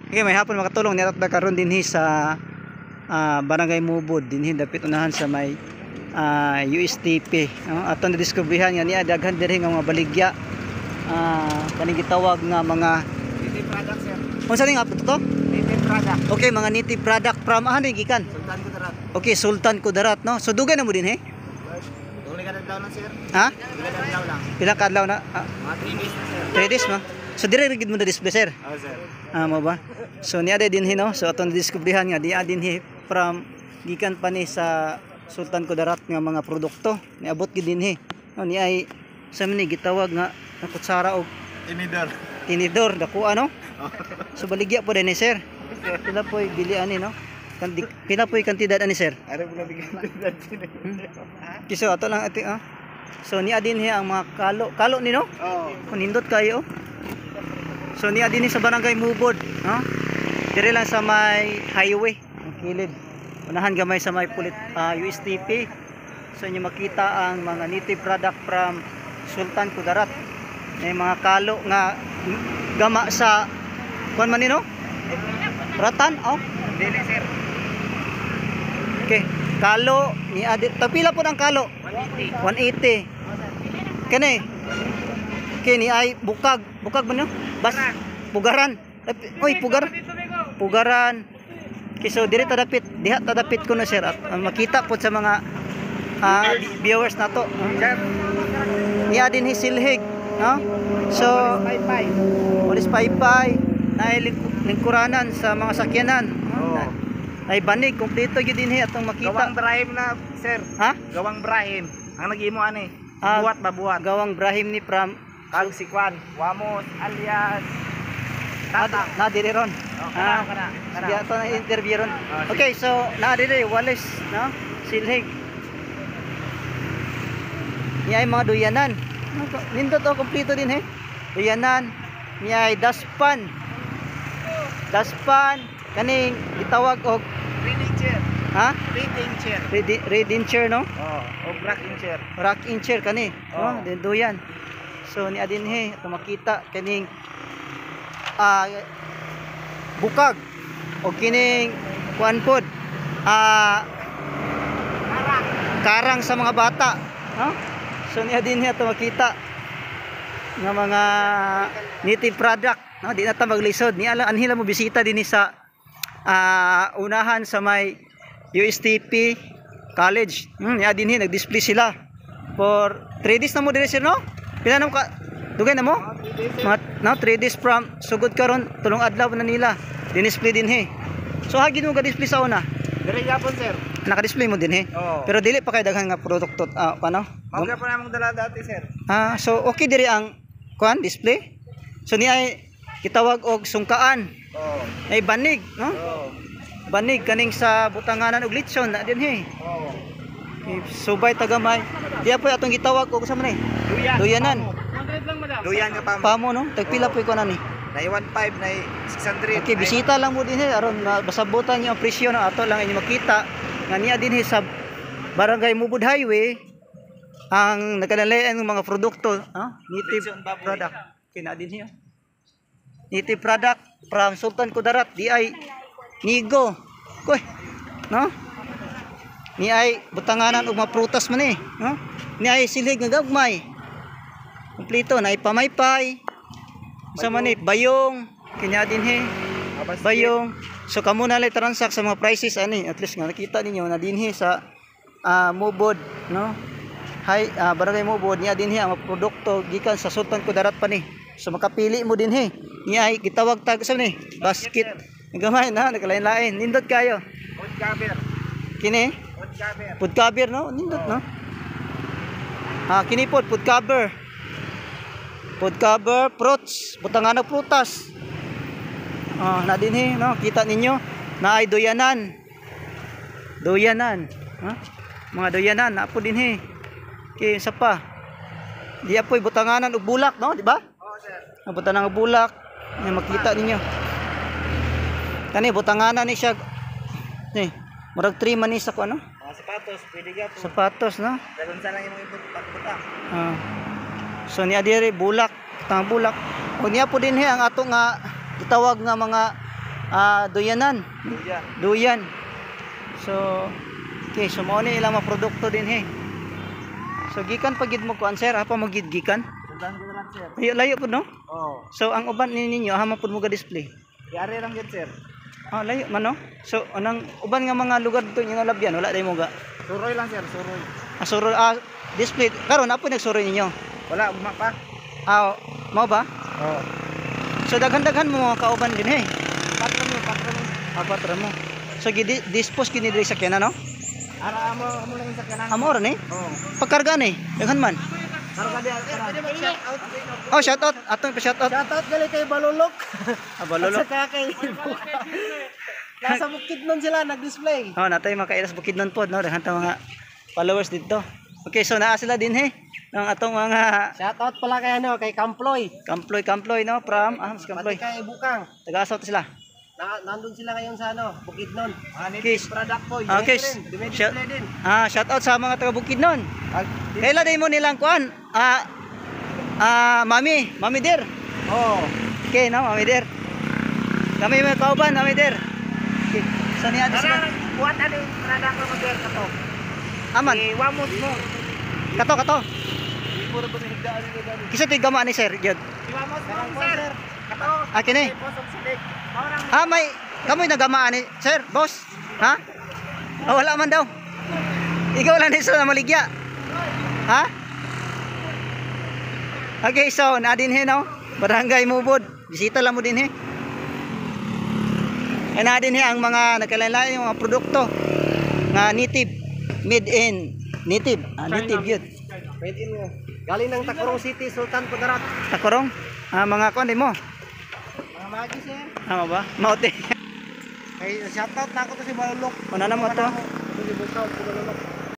Okay, may hapon, makatulong niya na karon dinhi sa Barangay Mubod, dinhi dapit unahan sa may USTP, no? Ato na diskubrihan nga niya daghan diri nga mga baligya, kaning gitawag nga mga Native product, sir. Unsa ning apo to? Native product. Okay, mga native product from ni gikan? Sultan Kudarat. Okay, Sultan Kudarat, no? So dugay na mo dinhi? Tungli ka na lang, sir. Ha? Tungli ka na lang. Pila ka adlaw na? Mga 3 days na, sir. 3 days ma. So dire ra gid mo na display, sir? Oo, sir. Ah, mo ba? So niya dinhi, no? So atong diskubrihan nga diya dinhi from gikan pa ni sa Sultan Kudarat nga mga produkto. Niabot gid dinhi. No, niya ay sa man ni gitawag nga nga kutsara og Tinidor. Tinidor dako, ano? So baligya po din ni sir. Pila po'y bili ani, no? Kandi, pila po'y kantidad ani, sir? Ano po nabigyan natin? Kiso ato lang ati ah. So niya dinhi ang mga kalo, kalo ni, no? Oo. Kung nindot kayo. So niya din sa Barangay Mubod, no? Dire lang sa may highway, ang kilid. Unahan gamay sa may pulit USTP. So inyo makita ang mga native product from Sultan Kudarat. May mga kalo nga gama sa kuan man ni, no? Ratan, oh. Dili, sir. Okay. Kalo ni adi tagpila po ang kalo? 180. 180. Kani. Kini ay bukag, bukag ba, no? Bas pugaran. Ay, oy, pugar. Pugaran. Okay, so dire ta dapit, diha ta dapit ko na, sir, at makita po sa mga viewers nato. Sir. Niya din silhig, no? So, Pay-pay. Walis paypay, na lingkuranan sa mga sakyanan, no? Oo. Ay banig, kompleto gyud dinhi atong makita. Gawang Brahim na, sir. Ha? Gawang Brahim. Ang nag-imo ani. Ah. Buhat ba buhat? Gawang Brahim ni from Kag si Kwan. Wamos alias Tatang. Na diri ron. Oh, kana, kana, kana. Sige, ato na interview ron. Ah, sige. Okay, so naa diri walis, no? Silhig. Niya ay mga duyanan. Nindot oh, kompleto din he. Duyanan. Niya ay daspan. Daspan kaning gitawag og Reading chair. Ha? Reading chair. Reading chair, no? Oh, o rocking chair. Rocking chair kani. Oh. No, din duyan. So ni adin he ato makita kaning bukag o kining kuan pod karang sa mga bata, no? So niya din niya makita nga mga native product, no? Di na ta maglisod ni ala anhi lang mo bisita dinhi sa unahan sa may USTP College. Niya dinhi nag-display sila for 3 days na mo dire, sir, no? Pila na mo ka dugay na mo? Mga no, 3 days from sugod karon, tulong adlaw na nila dinisplay dinhi. So hagin mo ka display sa una? Dire yapon, sir. Naka-display mo dinhi? Oo. Pero dili pa kay daghan nga produkto, paano? Mao pa namong dala dati, sir. Ah, so okay diri ang kuan display. So niya ay gitawag og sungkaan. Oo. Ay banig, no? Oo. Banig kaning sa butanganan og litson na dinhi. Oo. Okay, subay tagamay. Diya po atong gitawag og sa man eh? Duyan. Duyanan. 100 lang, madam. Duyan nga pamo. Pamo, no? Tagpila po ko na ni? Nay 15, nay 600. Okay, bisita lang mo dinhi aron masabutan niyo ang presyo, no? Ato lang inyo makita nga niya dinhi sa Barangay Mubod Highway ang nagkalalayan ng mga produkto, no? Native Litson baboy. product. Okay na dinhi, oh. Native product from Sultan Kudarat, di ay nigo. Koy, no? Ni ay butanganan og mga prutas man eh, no? Ni ay silhig nga gagmay. Kompleto na ay pamaypay. Sa man eh, bayong, kanya dinhi. Bayong. So kamo na lang transact sa mga prices ani, at least nga nakita ninyo na dinhi sa Mubod, no? Hay Barangay Mubod niya dinhi ang mga produkto gikan sa Sultan Kudarat pa ni. So makapili mo dinhi. Niya ay gitawag tag sa ni basket. Gamay na nagkalain-lain. Nindot kayo. Wood cover. Kini Wood cover. food cover, no? Nindot, no? Ah, kini pod food cover. Food cover, fruits, butangan og prutas. Ah, na dinhi, no? Kita ninyo na ay duyanan. Duyanan, ha? Mga duyanan na po dinhi. Okay, isa pa. Di apoy butanganan og bulak, no? Di ba? Oo, sir. Ang butangan og bulak, nga makita ninyo. Kani butanganan ni siya. Ni, murag 3 man ni sa kuno. Mga sapatos, pwede gyapon. Sapatos, no? Dagon sa lang imong ipot pagbutang. Ah. So niya diri bulak, tang bulak. O niya po dinhi ang ato nga gitawag nga mga Duyanan. Duyan. Duyan. So, okay, so mao ni ilang mga produkto din he. So gikan pa gid mo kuan, sir, ha pa mo gid gikan. Sultan Kudarat, sir. Layo layo pud, no? Oh. So ang uban ni ninyo ha man pud mo ga display. Yari lang gid, sir. Ah, layo man, no? So anang uban nga mga lugar dito inyo nalabyan, wala day mo ga. Suroy lang, sir, suroy. Ah, suro, display karon apo nagsuroy ninyo. Wala ugma pa. Ah, mao ba? Oh. So daghan-daghan mo mga kauban din he. Patro mo, patro mo. Ah, kwatro mo. So gidi dispose kini diri sa sakyanan, no? Ara amo amo lang sa kanan. Amo ra ni. Oh. Pagkarga ni, daghan man. Karga di ara. Shout out. Oh, shout out. Atong pa shout out. Shout out gali kay Balulok. Ah, Balulok. At saka kay Nasa bukid nun sila nag-display. Oh, natay makailas Bukidnon pod, no, daghan ta mga followers dito. Okay, so naa sila din he ng atong mga Shout out pala kay ano, kay Kamploy. Kamploy Kamploy, no, from mas Pati Kamploy. kay Bukang. Taga-asa to sila. Na, nandun sila ngayon sa ano, Bukidnon. Okay. Product po. Okay. Shout, shout out sa mga taga Bukidnon. Kaila day mo nilang kuan? Mami, Mami Der. Oh. Okay, no, Mami Der. Kami mga kauban, Mami Der. Okay. So niya sila. Buhat ano yung product mo sir kato. Aman, Iwamos mo. kato kato. Puro ba sa higdaan ni Dani? Kisa to'y gama ni sir, gyud. Iwamos mo sir. Kato. Ah, kini. Posok silig. Maurang Ah, may kamoy nagamaan ni sir, boss. Ha? Ah, wala man daw. Ikaw lang ni sir na maligya. Ha? Okay, so na din he, no. Barangay Mubod. Bisita lang mo din he. Ay na din he ang mga nagkalain-lain yung mga produkto nga native, made in native, native yun. Made in mo. Galing ng Tacurong City, Sultan Kudarat. Takorong. Ah, mga kuan mo. Mga magi sir. Tama ba? Maute. Kay shout out na ako to si Balulok. Una na mo to. Ito si Bukang, si Balulok.